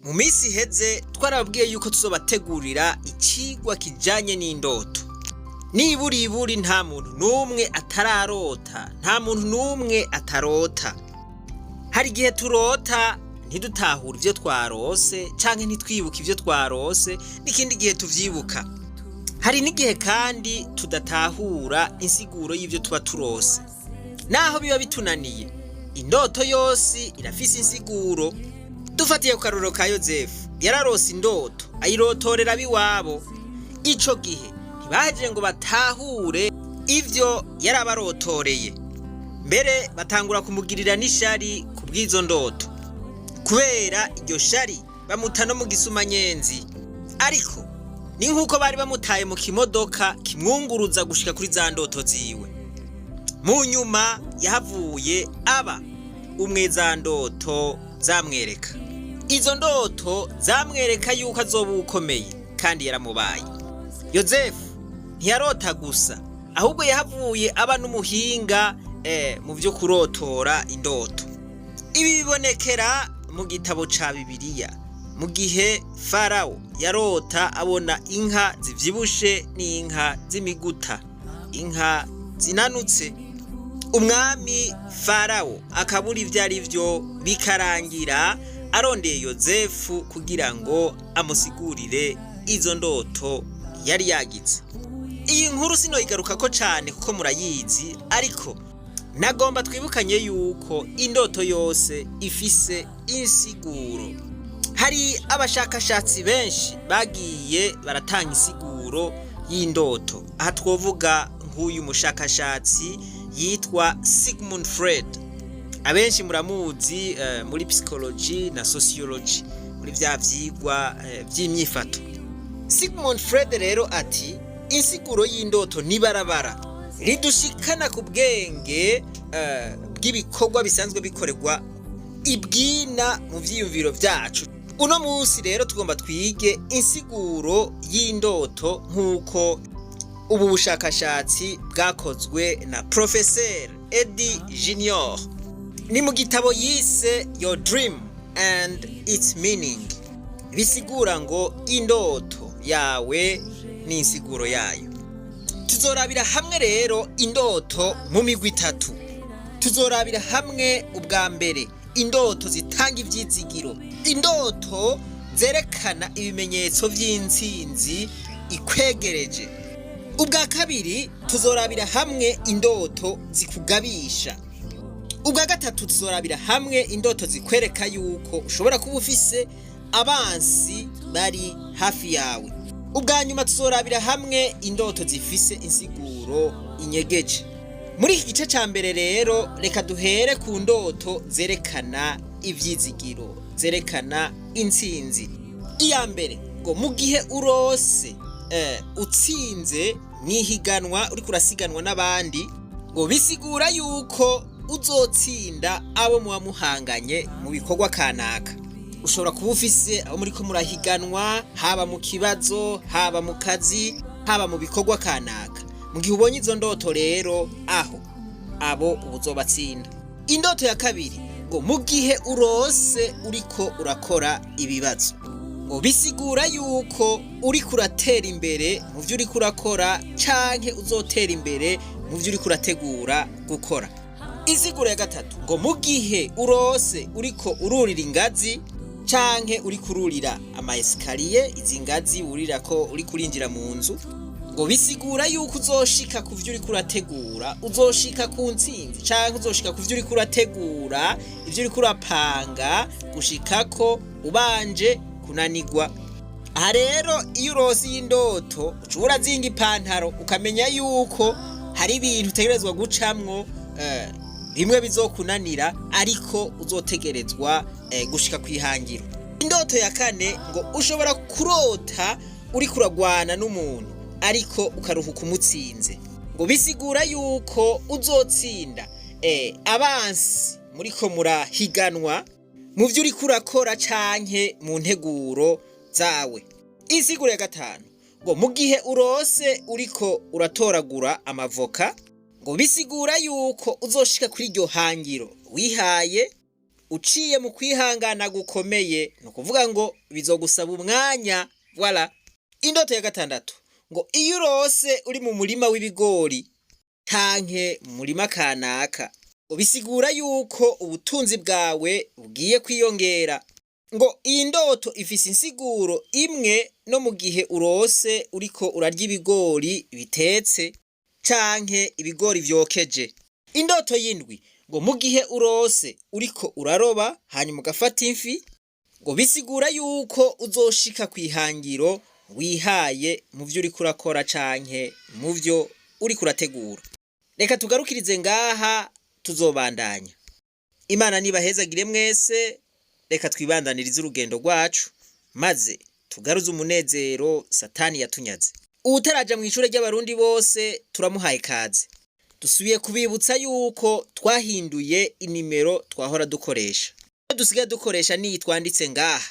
Mu minsi iheze twarababwiye yuko tuzobategurira icigwa kijanye n'indoto. Niburiburi nta muntu n'umwe atararota, nta muntu n'umwe atarota. Hari igihe turota ntidutahure ivyo twarose canke ntitwibuke ivyo twarose, n'ikindi gihe tuvyibuka. Hari n'igihe kandi tudatahura insiguro y'ivyo tuba turose. Naho biba bitunaniye, indoto yose irafise insiguro. Dufatiye ku karorero ka Yozefu, yararose indoto ayirotorera ab'iwabo. Ico gihe ntibahejeje ngo batahure ivyo yarabarotoreye, mbere batangura kumugirira n'ishari ku bw'izo ndoto. Kubera iryo shari bamuta no mu gisumanyenzi, ariko ni nk'uko bari bamutaye mu kimodoka kimwunguruza gushika kuri za ndoto ziwe. Mu nyuma yahavuye aba umwe za ndoto zamwereka. Izo ndoto zamwereka yuko azoba ukomeye, kandi yaramubaye. Yozefu ntiyarota gusa, ahubwo yahavuye aba n'umuhinga mu byo kurotora indoto. Ibi bibonekera mu gitabo ca Bibiliya, mu gihe Farawo yarota abona inka zivyibushe n'inka z'imiguta, inka zinanutse. Umwami Farawo akabura ivyo ari vyo, bikarangira arondeye Yozefu kugira ngo amusigurire izo ndoto yari yagize. Iyi nkuru sinoyigarukako cane kuko murayizi, ariko nagomba twibukanye yuko indoto yose ifise insiguro. Hari abashakashatsi benshi bagiye baratanga insiguro y'indoto. Aha twovuga nk'uyu mushakashatsi yitwa Sigmund Freud. Abenshi muramuzi muri psychology na sociology, muri vya vyigwa vy'imyifato. Sigmund Freud rero ati: "Insiguro y'indoto nibarabara ridushikana ku bwenge bw'ibikorwa bisanzwe bikorerwa ibwina mu vyiyumviro vyacu." Uno munsi rero tugomba twige insiguro y'indoto nk'uko ubu bushakashatsi bwakozwe na Professeur Eddie Junior. Ni mu gitabo yise "Your Dream and Its Meaning", bisigura ngo indoto yawe n'insiguro yayo. Tuzorabira hamwe rero indoto mu migwi itatu. Tuzorabira hamwe ubwa mbere indoto zitanga ivyizigiro, indoto zerekana ibimenyetso vy'intsinzi ikwegereje. Ubwa kabiri tuzorabira hamwe indoto zikugabisha. Ubwa gatatu tuzorabira hamwe indoto zikwereka yuko ushobora kuba ufise abansi bari hafi yawe. Ubwa nyuma tuzorabira hamwe indoto zifise insiguro inyegeje. Muri iki gice ca mbere rero, reka duhere ku ndoto zerekana ivyizigiro, zerekana intsinzi. Iya mbere ngo: mu gihe urose utsinze mwihiganwa, uriko urasiganwa n'abandi, ngo bisigura yuko uzotsinda abo muba muhanganye mu bikorwa kanaka. Ushobora kuba ufise abo muriko murahiganwa, haba mu kibazo, haba mu kazi, haba mu bikorwa kanaka. Mu gihe ubonye izo ndoto rero, aho abo uba uzobatsinda. Indoto ya kabiri ngo: mu gihe urose uriko urakora ibibazo, ngo bisigura yuko uriko uratera imbere mu vyo uriko urakora, canke uzotera imbere mu vyo uriko urategura gukora. Insiguro ya gatatu ngo: mu gihe urose uriko ururira ingazi canke uriko ururira ama escaliers, izi ngazi wurira ko uriko urinjira mu nzu, ngo bisigura yuko uzoshika ku vyo uriko urategura, uzoshika ku ntsinzi canke uzoshika ku vyo uriko urategura, ivyo uriko urapanga gushikako ubanje kunanigwa. Aha rero iyo urose iyi ndoto, uca urazinga ipantaro, ukamenya yuko hari ibintu utegerezwa gucamwo, bimwe bizokunanira, ariko uzotegerezwa gushika kwihangiro. Indoto ya kane ngo: ushobora kurota uriko uragwana n'umuntu, ariko ukaruhuka umutsinze. Ngo bisigura yuko uzotsinda abansi muriko murahiganwa mu vyo uriko urakora canke mu nteguro zawe. Insiguro ya gatanu ngo: mu gihe urose uriko uratoragura amavoka, ngo bisigura yuko uzoshika kuri iryo hangiro wihaye. Uciye mu kwihangana gukomeye, ni ukuvuga ngo bizogusaba umwanya. Voilà. Indoto ya gatandatu ngo iyo urose uri mu murima w'ibigori canke mu murima kanaka, ngo bisigura yuko ubutunzi bwawe bugiye kwiyongera. Ngo iyi ndoto ifise insiguro imwe no mu gihe urose uriko urarya ibigori bitetse canke ibigori vyokeje. Indoto y'indwi ngo mu gihe urose uriko uraroba hanyuma ugafata imfi, ngo bisigura yuko uzoshika kw'ihangiro wihaye mu vyo uriko urakora canke mu vyo uriko urategura. Reka tugarukirize ngaha, tuzobandanya. Imana nibahezagire mwese. Reka twibandanirize urugendo rwacu maze tugaruze umunezero Satani yatunyaze. Uwutaraja mw'ishure ry'Abarundi bose turamuhaye kaze. Dusubiye kubibutsa yuko twahinduye inimero twahora dukoresha. Dusigaye dukoresha niyi twanditse ngaha.